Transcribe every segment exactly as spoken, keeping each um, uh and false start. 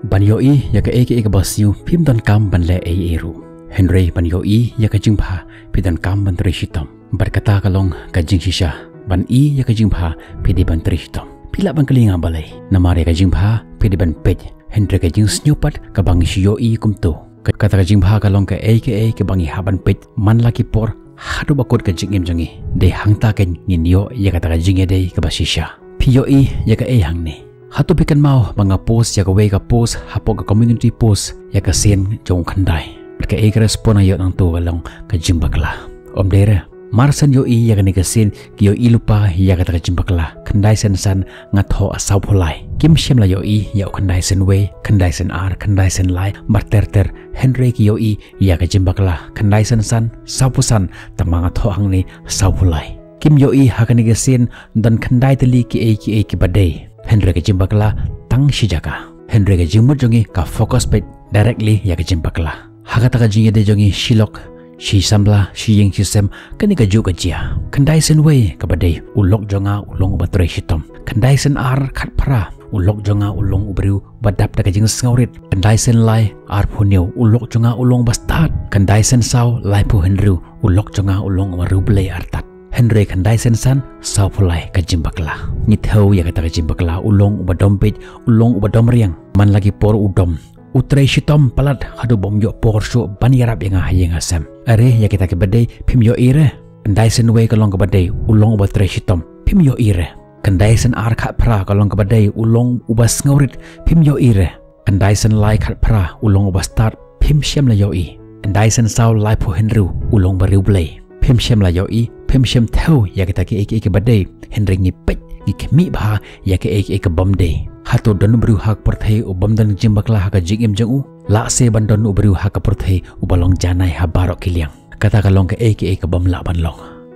Ban ïohi ïa kaei kaei kaba siew phim donkam ban leh ei ei ruh. Hynrei ban ïohi ïa ka jingbha phi donkam ban trei shitom. Bad kata ka long ka jingshisha, ban i ïa ka jingbha phi dei ban trei shitom. Phi lah ban kylli nga balei? Namar ïa ka jingbha phi dei ban peit. Hynrei ka jingsngewbha kaba ngi shu ïohi kumto, kata ka jingbha ka long kaei kaei kaba ngi hap ban peit man la ki por haduh ba kut ka jingim jong ngi. Dei hangta keiñ ngin ïoh ïa kata ka jingïadei kaba shisha. Phi ïohi ïa kaei hangne? Hato phi kynmaw ba nga post ïa kawei ka post hapoh ka community post ïa ka sien jong u khyndai? Bad kaei ka respond nga ïoh nangto ka long ka jingbakla. Ym dei re. Mar shen ïohi ïa kane ka sien, ki ïohi lypa ïa kata ka jingbakla. Khyndai shen san nga thoh sawphew lai. Kim shym la ïohi ïa u khyndai shen wei, khyndai shen ar, khyndai shen lai, mar ter ter. Hynrei ki ïohi ïa ka jingbakla. Khyndai shen san, sawphew san, tangba nga thoh hangne sawphew lai. Kim ïohi ha kane ka sien don khyndai tylli kiei kiei kiba dei. Hynrei ka jingbakla tang shi jaka. Hynrei ka jingmut jong ngi ka focus beit directly ïa ka jingbakla. Ha kata ka jingïadei jong ngi shi lok, shi samla, shi ïing shi sem, kane kajuh ka jia. Khyndai shen wei kaba dei, u lok jong nga u long uba trei shitom. Khyndai shen ar khatphra, u lok jong nga u long u briew ba dap da ka jingsngewrit. Khyndai shen lai arphew hynñiew, u lok jong nga u long uba stad. Khyndai shen saw laiphew hynriew, u lok jong nga u long uba riewblei artat. Hynrei khyndai shen san sawphew lai ka jingbakla. Ngi thew ïa kata ka jingbakla, u long uba dom beit, u long uba dom riang. Man la ki por u dom, u trei shitom palat haduh bym ïoh por shuh ban ïarap ïa nga ha ïing ha sem. Are ïa kita kiba dei phim ïohi re. Khyndai shen wei ka long kaba dei, u long uba trei shitom, phim ïohi re. Khyndai shen ar khatphra ka long kaba dei, u long uba sngewrit, phim ïohi re. Khyndai shen lai khatphra u long uba stad, phim shym la ïohi. Khyndai shen saw laiphew hynriew u long uba riewblei, phim shym la ïohi. Phim shym thew ïa kita kiei kiei kiba dei. Hynrei ngi peit, ngi khmih bha ïa kiei kiei kaba ym dei. Hato don u briew ha ka pyrthei u bym don jingbakla ha ka jingim jong u? Lah se ban don u briew ha ka pyrthei uba long janai ha baroh ki liang. Kata ka long kaei kaei kaba ym lah ban long.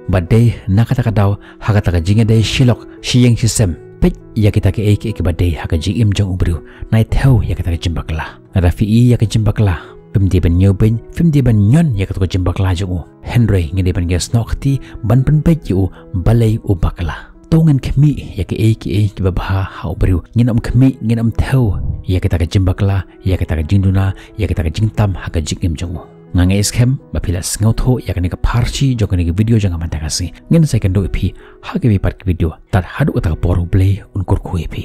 Bad dei na kata ka daw, ha kata ka jingïadei shi lok shi ïing shi sem, peit ïa kita kiei kiei kiba dei ha ka jingim jong u briew. Nai thew ïa kata ka jingbakla. Lada phi i ïa ka jingbakla, phim dei ban ñiewbeiñ, phim dei ban ñion ïa kato ka jingbakla jong u. Hynrei ngi dei ban ïasnoh kti ban pynbeit ïa u balei u bakla. To ngin khmih ïa kiei kiei kiba bha ha u briew. Ngin ym khmih, ngin ym thew ïa kata ka jingbakla, ïa kata ka jingduna, ïa kata ka jingtam ha ka jingim jong u. Nga ngeit skhem ba phi la sngewthuh ïa kane ka pharshi jong kane ka video jong nga mynta ka sngi. Ngin sa ïakynduh ïa phi ha kiwei pat ki video. Tad haduh kata ka por, U Blei un kyrkhu ïa phi.